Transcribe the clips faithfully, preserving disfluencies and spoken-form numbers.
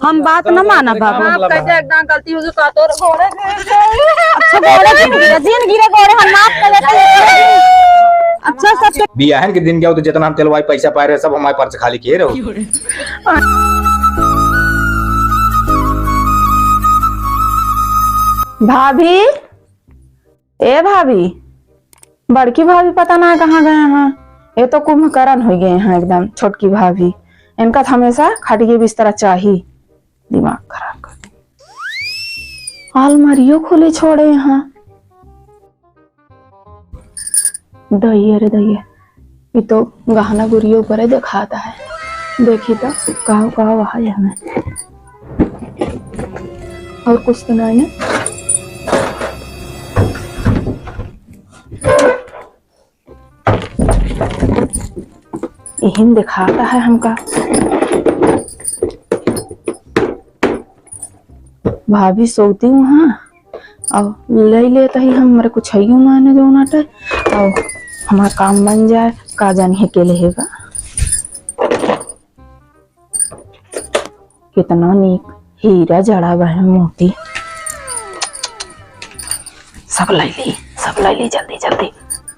हम बात न माना बाबू। माफ कर दे, एकदम गलती हो गई, का तोर गोड़े गिर गई। अच्छा, गोड़े गिर गई, जिन गिरे गोड़े, हम माफ कर देते हैं। अच्छा, सब बियाहन के दिन गयो तो जितना हम तेलवाई पैसा पाए रहे, सब हमारे पर्स खाली किए रहो। भाभी, ए भाभी, बड़की भाभी पता ना कहाँ गए हैं। ये तो कुंभकर्ण हो गए हैं एकदम, छोटकी भाभी। इनका तो हमेशा खटिए बिस्तरा चाही, दिमाग खराब कर दे। अलमारियो खोले छोड़े हैं। दहिया रे दहिया, ये तो गहना गुरियो ऊपर देखाता है। देखी तो का का वहा है हमें। और कुछ तो नहीं है। यही में देखाता है हमका। भाभी सोती हूँ, हाँ, और ले लेता ही हमरे कुछ हइयो माने जो नाटे, और हमार काम बन जाए, का जानी है के लेगा। कितना नीक हीरा जड़ा बहन मोती। सब लाई ली, सब लाई ली, जल्दी जल्दी।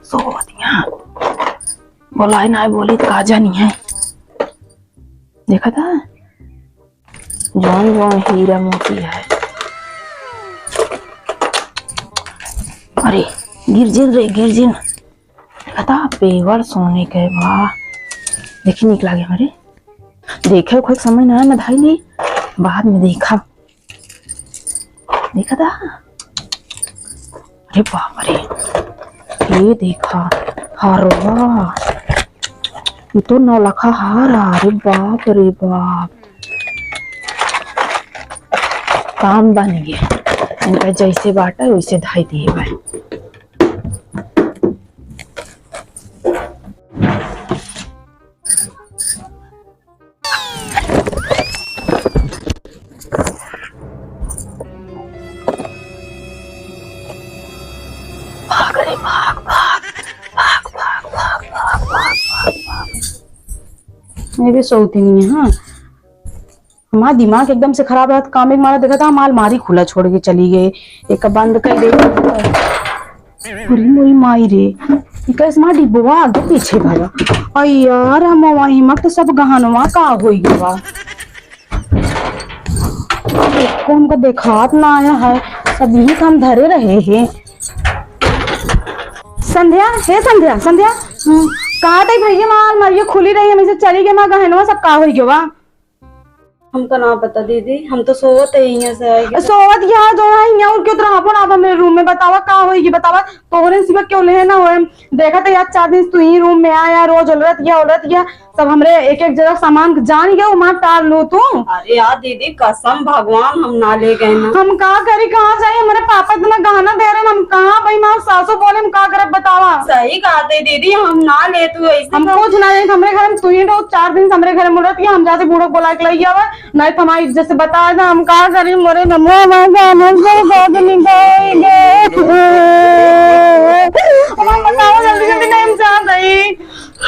सोवत यहाँ बोलाई ना बोली, का जानी है। देखा था, जौन जौन हीरा मोती है। अरे गिरजिन रे गिरजिन, देखा था पेवर सोने के बा। देखी नीक लागे हमरे। देखे उखे समय ना है, मैं धाई ली, बाद में देखा। देखा था? अरे बाप रे, ये देखा हारवा, ये तो नौलखा हार है। अरे बाप रे बाप, काम बन गया। इनका जैसे बाटा वैसे धाई दिए भाई। भाग रे, भाग, भाग। ये भी सोती नहीं है, हाँ। हमार दिमाग एकदम से खराब रहत, काम एक मारा देखा था, हम अलमारी खुला छोड़ के चली गए, एक बंद कर दे। अरे मोरी माई रे, इका इसमा डिब्बवा आगे पीछे भरा। अरे यार, हम वही मत सब गहनवा का होई गवा। कौन का देखात ना आया है, सब यही काम धरे रहे हैं। संध्या, हे संध्या, संध्या, हम्म, कहा तई भैया, माँ अलमारिया खुली रही, हम इसे चली गए, माँ गहनवा सब का होई गवा। हमका ना पता दीदी, हम तो सोवत है, यहाँ से आए के। सोवत यहाँ जो है, यहाँ उठ के उतरा, अपन आप हमरे रूम में बतावा, का होई कि बतावा, तोहरे सिवा क्यों लेहे ना होए। देखा तो यार, चार दिन से तू ही रूम में आया, रोज उलरत गया, उलरत गया, सब हमरे एक एक जगह सामान जान गया, वहाँ टाल लो तू। अरे यार दीदी, कसम भगवान, हम ना ले गए ना। हम का करी, कहाँ जाए, हमारे पापा इतना गहना दे रहे हैं, हम कहाँ भाई, माँ सासू बोले, हम का करब बतावा। सही कहा थे दीदी, हम ना ले तू ऐसे हम तो कुछ ना जाए, हमरे घर में तू ही रहो, चार दिन से हमरे घर में उलरत गया, हम जाते बूढ़ा बोला के लई आवा। नहीं तो हमारी इज्जत से बता दे, हम का करी, मोरे नमो मांगा, हम तो बहुत निकाल गए। हम बताओ जल्दी जल्दी, नहीं हम जात हई।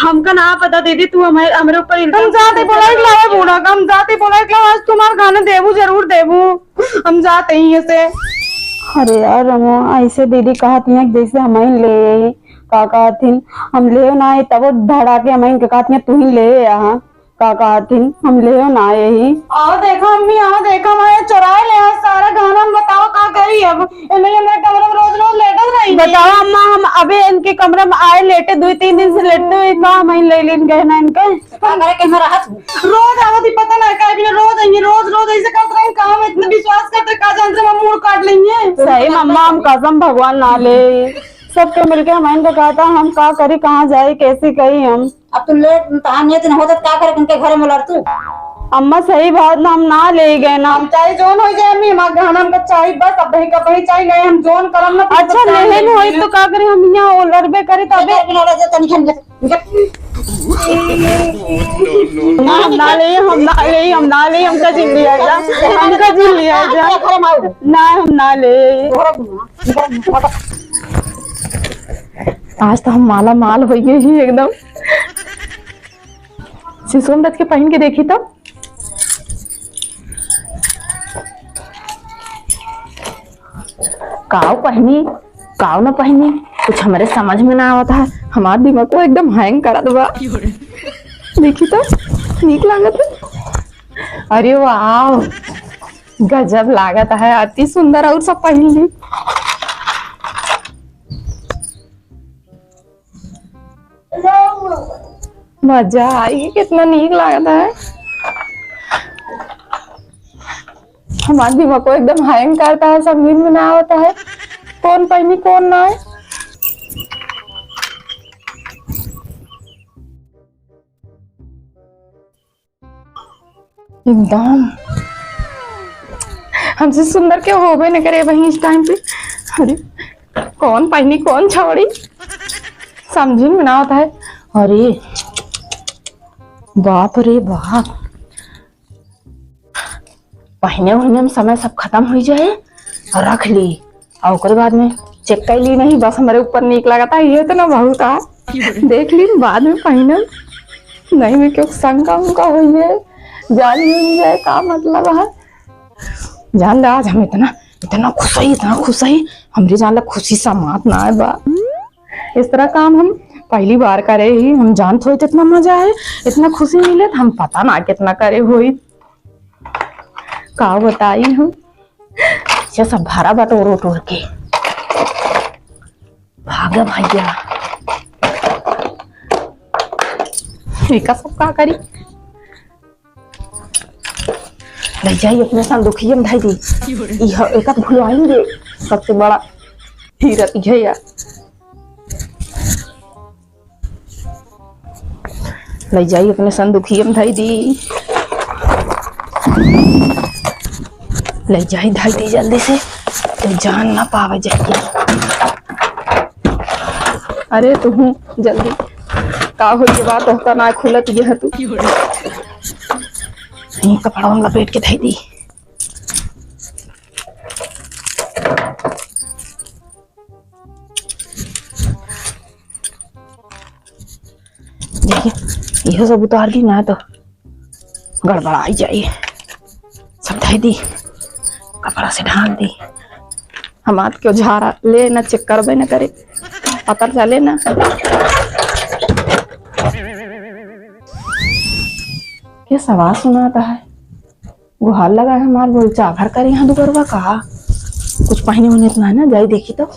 हमका ना पता दीदी, तू हमारे, हमरे ऊपर हम इल्जाम जाते बोला के लावा बूढ़ा का, हम जाते बोला के लावा, आज तुम्हार गहना देबू, जरूर देबू, हम जाते ही ऐसे। अरे यार रमो, ऐसे दीदी कहत हियाँ कि जैसे हम ही ले, का कहत हिन, हम ले ना आई, तब धड़ा के हम इनके कहत हियाँ, तू ही ले आ। का कहत हिन, हम लेहो ना यही। आओ देखा अम्मी, आओ देखा, मैं चुराए ले आज सारा गहना। हम बताओ का करी अब, एमे हमरे कमरा में रोज रोज लेटत रही। बताओ अम्मा, हम अबे इनके कमरा में आए लेटे, दो तीन दिन से लेटते हुए का हम ही ले लेन गहना इनके। का करे के हम रहत हूँ। रोज आवत ही पता ना का बिना रोज आई, रोज रोज ऐसे करत रही। का हम इतना विश्वास करते का जानते हम मूड़ काट लेंगे। सही मम्मा, हम कसम भगवान ना ले। सबके मिलके हम इनका कहता, हम का करी, कहाँ जाए, कैसे कही हम। अब तू ले, तहार नियत न होत, का करे उनके घरे में लड़ तू? अम्मा, सही बात ना, हम ना ले गए ना। हम चाहे जोन हो जाए, अम्मी, हमार गहना हमका चाही, बस अब वही का वही चाही, नहीं हम जोन करम ना, अच्छा, लेहे न होई तो का करी, हम यहाँ लड़बे करे तबे। बिना लड़ जा, तनी खन जा। ना, हम ना ले, हम ना ले, हम ना ले, हमका जिन लिया जा, हमका जिन लिया जा। ना, हम ना ले। आज तो हम माला माल हो गए ही एकदम। सिसोम दत्त के पहन के देखी तब। काव पहनी, काव न पहनी, कुछ हमरे समझ में ना आवत है। हमार दिमाग को एकदम हैंग करत बा। देखी तो, नीक लागत है। अरे वाह, गजब लागत है, अति सुंदर। और सब पहन ली। मजा आई, कितना नीक लागत है। हमार दिमाग को एकदम हैंग करता है, समझ में ना आवत है कौन पहनी कौन ना है। एकदम हमसे सुंदर के होबे न करे वही इस टाइम पे। अरे, कौन पहनी कौन छोड़ी, समझ में ना आवत है। अरे बाप रे बाप, पहने वहने में समय सब खतम होइ जाए और रख ली, और ओकरे बाद में चेक कर ली, नहीं बस हमरे ऊपर नीक लगता है, ये तो ना बहुत आ। देख ली बाद में पहनब, नहीं में क्यों शंका उंका होइए, जान नहीं जाए का मतलब है। जान ले आज हम इतना, इतना खुश है, इतना खुश है, हमरे जान ले खुशी समात ना है बा। इस तरह काम हम पहली बार करे ही, हम जानत होई तो इतना मजा है, इतना खुशी मिले तो हम पता ना कितना करे होई। का बताई हम, ये सब भरा बटोर उटोर के। भागा भैया, एका सब का करी? ले जाई अपने संदूकिया में धई दी। यह एका भुलाएंगे, सबसे बड़ा हीरा इहे या। ले जाई अपने संदूकिया में धई दी। ले जाई, धई दी जल्दी से, तो जान ना पावे जाके। अरे तू जल्दी, का हो ये बात होता ना खुलत ये है तू। ये कपड़ा में लपेट के धई दी। देखिए, यह सब उतार दी ना तो गड़बड़ाई जाई। सब धई दी, कपड़ा से ढांक दी। हमार क्यों झारा ले ना, चेक करबे ना करे, पता चले ना। ये सवाल सुनाता है। गुहार लगा है हमार, बोल चाभर करे यहाँ दुबरवा का। कुछ पहने होने इतना है ना, जाई देखी तो।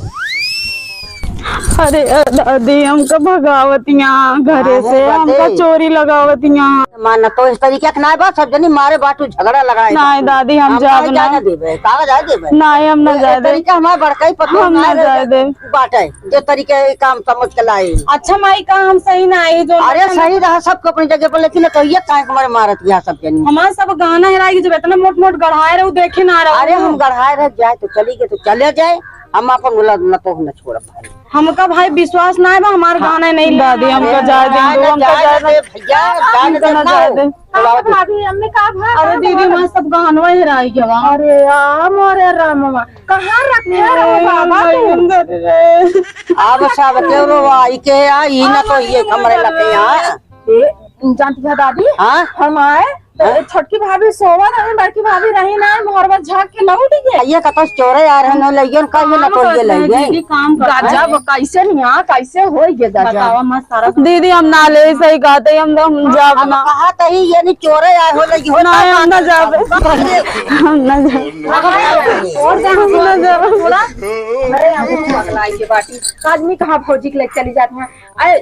अरे दादी, हमका भगावतिया घरे से, हमका चोरी लगावतिया। माना तो इस तरीके के ना बा, सब जनी मारे बाटू झगड़ा लगाए। नहीं दादी, हम जाब ना। जाए ना देबे, कागज आ देबे। नहीं, हम ना जाए देबे। तरीका हमार बड़का ही पतोह हम ना जाए देबे। बाटे, जो तरीके काम समझ के लाई। अच्छा माई, का हम सही ना आई जो अरे सही रहा सबको अपनी जगह पर, लेकिन तो ये काहे हमारे मारत गया सब जनी। हमार सब गहना हेराई, जब इतना मोट मोट गढ़ाए रहो, देखे ना रहो। अरे हम गढ़ाए रह जाए तो चली गए तो चले जाए, हम अपन मुला न तो न छोड़ पाए। हमका भाई विश्वास ना है बा, हमार गहना नहीं दादी, हमका जाए दे, हमका जाए दे। भैया, जाए दे ना। जाए दे। का भाभी, अम्मी का भा-, अरे दीदी, हमार सब गहनवा हेराई गवा। अरे राम, अरे रामवा, कहाँ रखे रहो बाबा तू? अंदर रे। अब सब के रोवाई के आ, ई ना तो ये कमरे लगे यहाँ। ए, जानती है दादी, हाँ? हम आए तो हाँ? छोटकी भाभी सोवा रही, बड़की भाभी रही ना, मोहरवा झाँक के लौट गए। ये कतो चोरे आ रहे न, लइगन का ये ना तो ये लइगन। काम करता है। गजब, कैसे निया, कैसे हो ये गजब? बतावा मत सारा। दीदी, हम ना ले, सही कहते, हम, हम जाब ना। कहा तही ये नहीं चोरे आए हो, लइगन हो ना, हम ना जाबे। हम ना जाबे। और जहाँ हम ना जाबे। थोड़ा अरे, हम पगलाई के बाटी। आदमी कहाँ भौजी के लेके चली जाती हैं? अरे,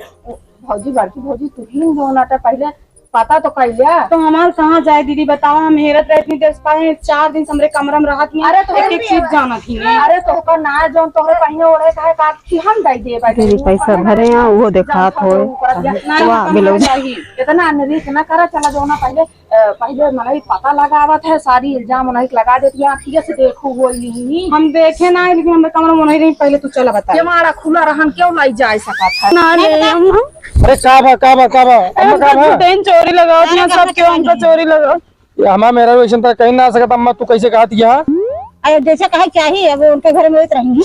भौजी, बड़की भौजी, तू ही जो ना था पहले पता तो कर लिया। तो हमार कहाँ जाए दीदी, बतावा, हम हेरत रहती देश पाए, चार दिन से हमरे कमरा में रहत नहीं। अरे तो एक एक चीज जानत ही नहीं। अरे तो ओकर ना जौन तोहरे पहिने ओढ़े का है, का कि हम दई दे भाई। दीदी पैसा भरे हैं, वो देखात होए। नहीं, वाह, हम बिलो। इतना अनरीत ना करा, चला जो ना पहले अ, पहिले मनई पता लगावत है, सारी इल्जाम उन्हीं के लगा देती है, आँखिए से देखो हो ही नहीं। हम देखे ना है, लेकिन हमरे कमरा में नहीं रही, पहले तू चला बता। केवाड़ा खुला रहन क्यों लाई जाए सकत है? ना रे अम्मा। अरे का बा, का बा, का बा? अम्मा, का बा? चोरी लगावत ना, सब क्यों हमका चोरी लगावत? ये हमार मेहरारू ऐसन तरह कहीं ना आ सकत, अम्मा, तू कैसे कहत यहाँ? अरे जैसे कहे चाहिए, अब उनके घर में होत रहेंगी।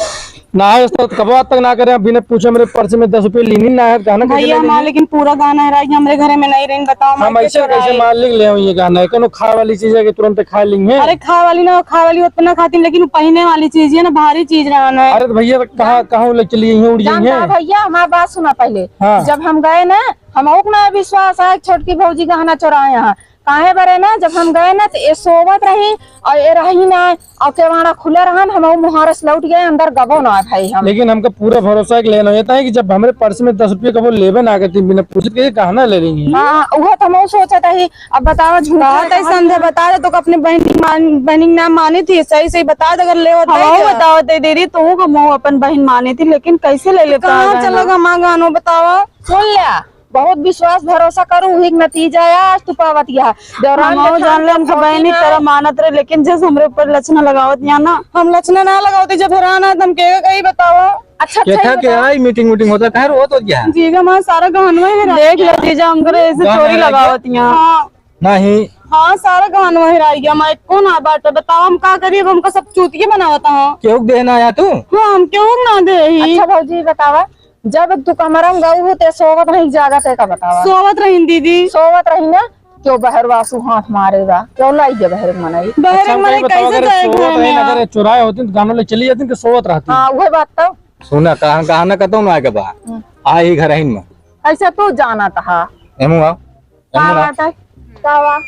ना है, तो कबो आज तक ना करे, बिना पूछे मेरे पर्स में दस रुपये लीनी ना है, गहना कैसे भैया, ले हमार लेनी? लेकिन पूरा गहना हेराई गया, हमरे घरे में नहीं रही, बताओ, हम मैं ऐसे कैसे कैसे मालिक? मान लिख ले हूँ ये गहना है, कोनो खाए वाली चीज है कि तुरंत खा लेंगे? अरे खाए वाली ना, खाए वाली उतना खाती, लेकिन वो पहने वाली चीज है ना, भारी चीज रहना है। अरे तो भैया, कहाँ, कहाँ ले चली, यहीं उड़ जाएंगे? जानता है भैया, हमारी बात सुना पहले। हाँ। जब हम गए ना, हम ओक ना विश्वास है, छोटकी भौजी गहना चोराए यहाँ। काहे बरे ना, जब हम गए ना, तो ये सोवत रही और ये रही ना, और केवाड़ा खुला रहन, हम मुहारस लौट गए, अंदर गबो ना भाई हम। लेकिन हमका पूरा भरोसा है कि लेना होता है कि जब हमरे पर्स में दस रुपये कबो लेबे ना करती, बिना पूछे के ये गहना ले लेंगी। हाँ, उहे तो हम सोचत रही। अब बताओ, झूठ कहा है, तै कहा समझे, झूठ? बता दे, तो अपने बहन की मान, बहन की नाम मानी थी, सही सही बता दे, अगर ले होता हम है तो। बताओ दे दीदी, तू का मुँह अपन बहन मानी थी, लेकिन कैसे ले लेता कहाँ है चलो गहना? गमा गानो बताओ। सुन लिया, बहुत विश्वास भरोसा करू, वही के नतीजा है आज तू पावत यह। देवरान हमहू जेठान जान ले, के हमके भौजी बहनी ना तरह मानत रहे, लेकिन जैसे हमरे ऊपर लक्षण लगावत यहाँ ना। हम लक्षण ना लगावते, जब हेरान है, तो हम के कही बताओ। अच्छा, अच्छा, केथा ही के बताओ। आई मीटिंग वीटिंग होता, कहाँ रोत हो गया? जीजा, हमारा सारा गहनवा हेरा देख लो गया। जीजा, हमको ऐसे गहनवा चोरी हेरा गया? लगावत यहाँ। हाँ। नहीं। हाँ, सारा गहनवा हेराई गया, हमारे कौन आ बाटे, बताओ, हम का करी, अब हमका सब चूतिया बनावत हो। केहू के देना आया तू? हाँ, हम केहू के ना दे ही। अच्छा भौजी, बतावा, जब तू कमरा में गऊ हो, ते सोवत रही, जागत है का बतावा? सोवत रही दीदी। सोवत रही ना, क्यों बहरवासु हाथ मारेगा? क्यों लाई दे बहर मनई? बहर अच्छा, मनई हमको ये बताओ, कैसे अगर जाए सोवत घर रही में ना, आ? अगर चुराए होती तो गानों ले चली जाती कि सोवत रहती? हाँ, वही बात तो। सुना, कहाँ, कहाँ ना कतौ ना आए के बा। हम्म। आ ही घर आइन में। ऐसा तू जाना तहा। एमू आओ। का एमू आओ। बात है? का बा?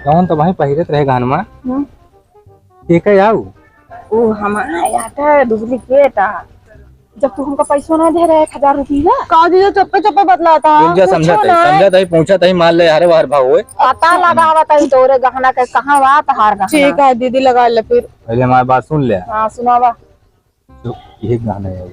कौन तो भाई पहिरत रहे गानमा? हम्म। के का आऊ? ऊ हमारा याद है, डुप्लीकेट आ। जब तू हमका पैसो ना दे रहे, एक हजार रुपया। का दीदी, चुप्पे चुप्पे बतलाता? रुक जा, कुछो समझत है, ना। समझत है, पूछत है, मान ले, अरे वाह भाव होए। पता लगावत है तोरे गहना के, कहाँ बा तहार गहना? ठीक है दीदी, लगा ले फिर। पहले हमारी बात सुन ले। हाँ, सुनावा। तो ये गहना है।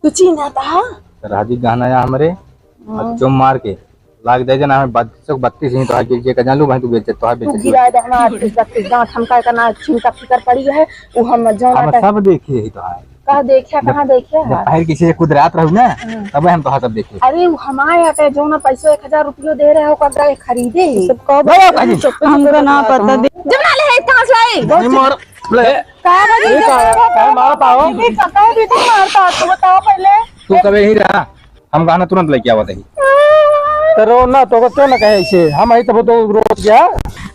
तू चिन्हत हा? राजी गहना है हमरे। हाँ। अब चुम मार के लाग दे जना, हमें बत्तीस सौ बत्तीस ही तो है, गिर के का जान लू भाई, तू बेचत तो है, तू बेचत गिराए दे हमार बत्तीस गांठ, हमका इतना चिंता फिकर पड़ी है, वो हम जौन हम आटा सब देखी यही तो है। कहाँ देखा, कहाँ देखा? जब पहर किसी से कुदरात रहू ना, हाँ। तब हम तो सब देखी। अरे, वो हमारे आटे जो ना पैसो एक हजार रुपयो दे रहे हो, ओकर जाके खरीदे ही। सब कब भाई, भाई, हमका ना पता दे। जब ना ले है, कहाँ से लाई? नहीं मार, ले। का बनी ये का है? काहे मारत आहो? दीदी, पता है, दीदी मारता, तू बताओ पहले। तू कबे ही रहा, हम गहना तुरंत लेके आवत ही। तो रो ना, तो क्यों ना कहे ऐसे? हम आई तब तो रोज गया।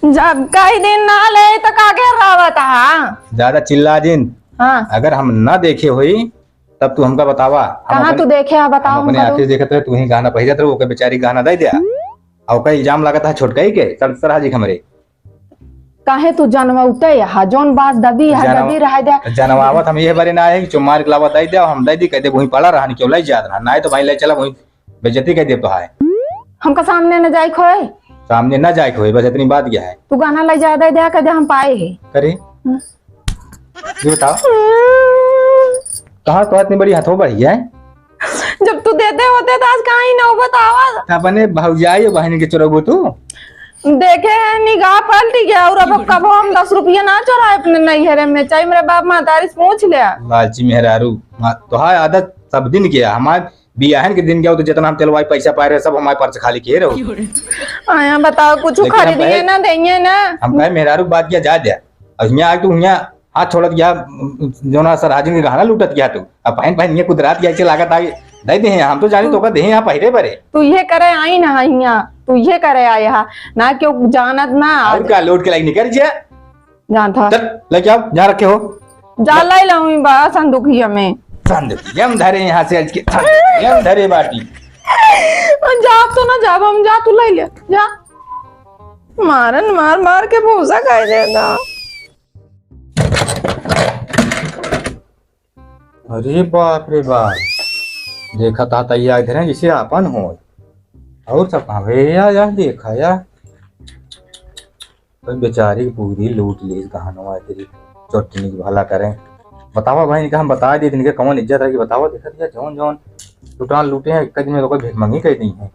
जब कई दिन ना ले तो का के रावत हा? ज्यादा चिल्ला जिन। हाँ। अगर हम ना देखे होई, तब तू हमका बतावा। हम कहाँ अपने, तू देखे हा, बताओ हम अपने हमका आँखी तू। से देखत रहे, तू ही गहना पहिरत रहे, ओके बेचारी गहना दे दिया। और का इल्जाम लागत है छोटकाई के, सर, सर हाजी हमरे। काहे तू जनवौते हा? जौन बात दबी है, जनव-, दबी रह जा। जनवावत हम ये बारे ना है कि चुम्मार के लावा दे दे, हम दे दी, कह दे वहीं पड़ा रहन, क्यों लाई जात रहा, ना तो भाई ले चला वहीं बेइज्जती कह दे तो है। हमका सामने न जाए खोए। सामने ना जाए खोए, बस इतनी बात क्या है? तू गहना ले जा दे दे, कह दे हम पाए है। करे? हम्म। ये बताओ। कहाँ तो इतनी बड़ी हथो बढ़ी है? जब तू देते होते तो आज कहाँ ही नौबत आवत। अपने भौजाई बहन के चोरबू तू? देखे है, निगाह पलट गया और अब कबो हम दस रुपया ना चोराए अपने नैहरे में, चाहे मेरे बाप महतारी से पूछ ले। लालची मेहरारू, मा-, तोहार आदत सब दिन के है। हमार बियाहन के दिन गया तो जितना हम तेलवाई पैसा पाए रहे, सब हमारे पर्स खाली किए रहो। आया बताओ, कुछ लेकिन हम खरीदिए कहे, ना, देइए ना। हम कहे मेहरारू बात किया जा दे। अब यहाँ आके तू यहाँ हाथ छोड़त गया, जौना सर हाजिन के गहना लूटत गया तू। अब पहन पहन ये कुदरात गया, ऐसे लागत आ, दे दे हैं, हम तो जाने तो का दे हैं यहाँ पहिरे बरे। तू ये करे आई ना यहाँ, तू ये करे आया हा, ना क्यों जानत ना। और का लूट के लाइक निकल जा। जानत हा। चल, लेके आओ, जहाँ रखे हो। जा लाई लाऊं बा संदूकिया में। संदूकिया में धरे यहाँ से आज के, संदूकिया में धरे बाटी। जा तो ना जाब हम, जा तू लाई ले, जा। मारन मार मार के भूसा खाए देगा। अरे बाप रे बाप, देखा था तैयार घर है जिसे आपन हो। और सब कहाँ भैया यार, देखा यार, तो बेचारी के पूरी लूट ली गहनवा तेरी, चोटनी के भला करें। बतावा भाई, इनका हम बता दी, इनके कौन इज्जत रही, बतावा, देखा दिया जौन जौन लुटान लूटे हैं, एक दिन में तो कोई भिखमंगी कह दी है।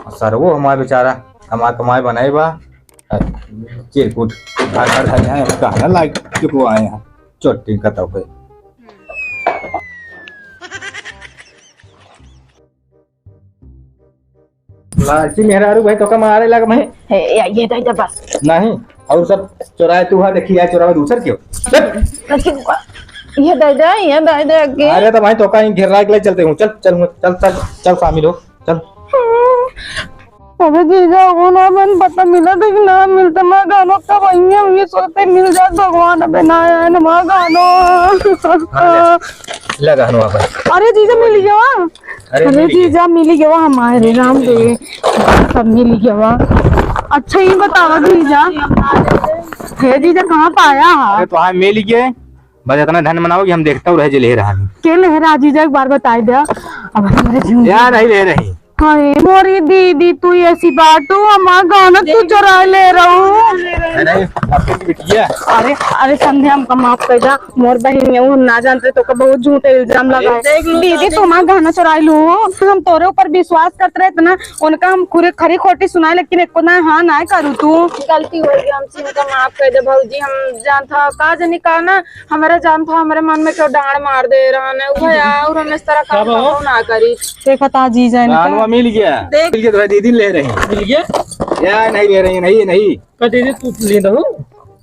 और सरवो हमारे बेचारा कमा कमाए बनाए बा, चिरकुट घर घर घर जाए, हम कहना लाग चुको आए हैं, चोटी का तो पे। लालची मेहरारू भाई, तो का मारे लग मैं। हे, ये, ये दे दे बस। नहीं, और सब चोराए तू हा, देखी है चोरावे दूसर क्यों? अच्छा, ये दे दे, ये दे दे आगे। अरे तो भाई, तो कहीं घेरा के ले चलते हूँ। चल, चल, चल, चल, चल, शामिल हो, चल। अबे जीजा, वो ना मन पता मिला था कि ना मिलता, मैं गानो कब आएंगे, हम ये सोचते मिल जात भगवान, अबे ना आया ना, मैं गानो। हाँ, ले, ले गानो आप। अरे जीजा, मिल गया। अरे, अरे मिल गया। जीजा, मिल गया हमारे राम दे, सब मिल गया। अच्छा, ये बतावा जीजा, हे जीजा, कहाँ पाया है? अरे, तो हाँ, मिल गए। बस इतना धन बनाओ कि हम देखता हूँ रह जे ले रहा है। के ले रहा जीजा, एक बार बताई दे। अब हमारे जीवन या नहीं ले रही। अरे मोरी दीदी, तू ऐसी बाटू, हमार गाना तू चुरा ले रहू। अरे, आपकी बिटिया। अरे, अरे संध्या, हमका माफ कर दा, मोर बहिन ने, हम ना जानते, तोका बहुत झूठे इल्जाम लगाए। देख लू, दीदी, तू हमार गाना चुराई लू, हम तोरे ऊपर विश्वास करत रहे इतना, उनका हम खुरे खरी खोटी सुनाए, लेकिन एको ना हाँ ना करू तू। गलती हो गई हमसे, हमका माफ कर दे भौजी, हम जानता का जनी का ना हमरे जान था, हमरे मन में क्यों डांड मार दे रहा है, वो है, और हम इस तरह काम कबो ना करी। देखा था जीजा इनका। रानवा मिल गया। देख। मिल गया तो भाई दीदी ले रही। मिल गया? या नहीं ले रही, नहीं, नहीं। का दीदी तू ले दो।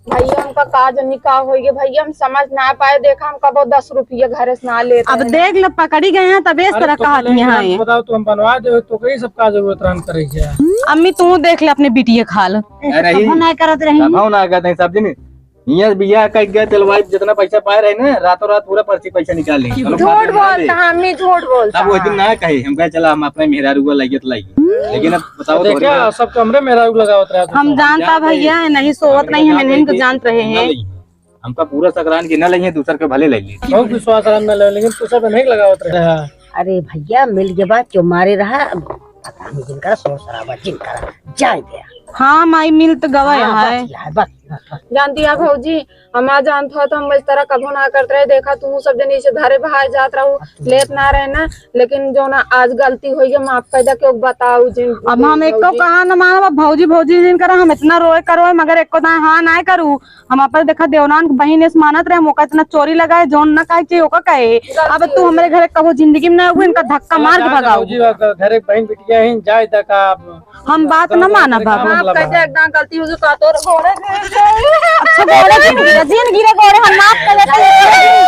भैया हमका का जनी का होइगे भैया, हम समझ ना पाए। देखा हम कबो दस रुपया घरे से ना लेते अब हैं। देख लो पकड़ी गए हैं तब इस अरे तरह तो कहा पहले दिए हैं। बताओ तो हम बनवा दे तो कई सब का जरूरत रहन करे क्या? अम्मी तू देख ले अपने बिटिया खाल। अरे ही। कबो ना करत रही। कबो ना करत रही सब दिन। हियाँ से बियाह कइके गए, तेलवाई जितना पैसा पाए रहे ना, रातों रात पूरा पर्ची पैसा निकाल ली। झूठ बोलता है, अम्मी झूठ बोलता है। अब वो दिन ना कहे, हम कहे, "चला, हम अपने मेहरारू को लाइए तो लाइए।" लेकिन अब बताओ तो देखा, सब तो हमरे मेहरारू लगावत रहा था। हम जानता भैया है, नहीं सोवत नहीं है, हम इनको जानत रहे हैं। हमका पूरा सकरान की ना लइए, दूसर के भले लइए। बहुत विश्वास आराम ना ले, लेकिन तू सब नहीं लगावत रहे। अरे भैया, मिल गए बा, जो मारे रहा, अब पता नहीं जिनका शोर शराबा, जिनका जाए गया। हाँ माई, मिल तो गवा हाँ, है। बस, बस, बस। जानती है भौजी, हम आ जानत हो तो हम इस तरह कभो ना करत रहे। देखा तू सब जनी से धरे बहाए जात रहू, लेत ना रहे ना, लेकिन जो ना आज गलती होई है, माफ कर दे, क्यों बताऊ जिन अब हम एको भौजी। कहा न मानब, अब भौजी भौजी जिन करा, हम इतना रोए करो मगर एको दाए हाँ ना करू। हम अपन देखा देवरान के बहिन ऐसे मानत रहे, हम ओका इतना चोरी लगाए, जौन ना कहे चाहिए ओका कहे। अब तू हमरे घरे कबो जिंदगी में ना आऊ, इनका धक्का मार के भगाऊ। भौजी, घरे बहिन बिटिया ही जाए तक आप हम बात न मानब बाबू। माफ कर दे, एकदम गलती हो गई, का तोर गोड़े गिर गए। अच्छा, गोड़े जिन गिरे, जिन गिरे गोड़े, हम माफ कर देते हैं।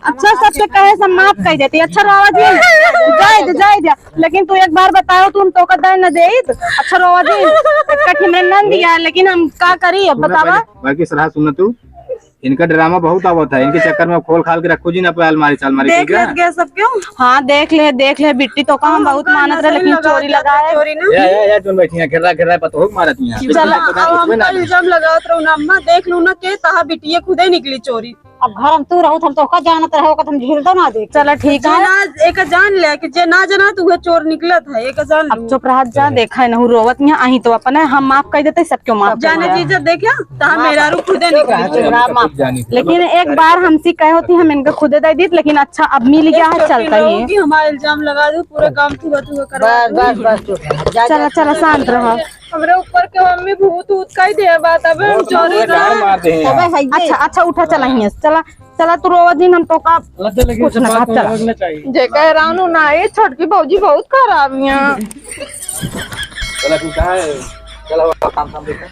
अच्छा, सबके कहे से हम माफ कर देते हैं। अच्छा, रोवा जिन, जाए दे, जाए दे। लेकिन तू एक बार बताओ, तू हम तोका दे न देइत। अच्छा, रोवा जिन, कठी में नन दिया, लेकिन हम का करी, अब बतावा। बाकी सलाह सुन तू। इनका ड्रामा बहुत आवत है, इनके चक्कर में खोल खाल के रखो जी ना पे अलमारी सालमारी, देख ठीक है? लेत गए सब क्यों? हाँ, देख ले, देख ले बिट्टी, तोका हम बहुत मानत रहे, लेकिन चोरी लगा है। चोरी ना। या, या, या, जोन बैठी हैं, घेरा, घेरा, पतोह मारत हैं। चला, अब हमका इल्जाम लगावत रहो ना अम्मा, देख लू ना के तहा बिटिया खुदे निकली चोरी। अब घर हम तू रहू, हम तोका जानत रहो, ओका हम झेल दो ना देख। चला, ठीक है। ना, एक जान ले कि जे ना जना तू है चोर निकलत है, एक जान अब लू। चुप रह जा, देखा है नहु रोवत नहीं, अहीं तो अपने हम माफ कर देते, सबके माफ जाने कर दीजिए, देखिया, तहाँ मेहरारू खुदे निकली। चुप रह, माफ। लेकिन एक बार हमसे कहे होती, हम इनका खुदे दे दीत, लेकिन अच्छा, अब मिल गया है, चलता ही है। कि हमारा इल्जाम लगा दो, पूरे काम थुआ थुआ करवा बस, दो। बस, बस, चुप रह। जा, चला, जा, चला, जा, शांत जा, रहो। जा। हमरे ऊपर के मम्मी भूत ऊत कह दे बात, अब हम चोरी ना। मार दे हैं। अबे, है ये। अच्छा, अच्छा, उठा, चला हियाँ से, चला। चला तू रोवा जिन, हम तोका कुछ ना कहब, चला। जे कह रहा हूँ ना, ये छोटकी भौजी बहुत खराब हियाँ। चला तू कहाँ है? चला, काम, काम देखा।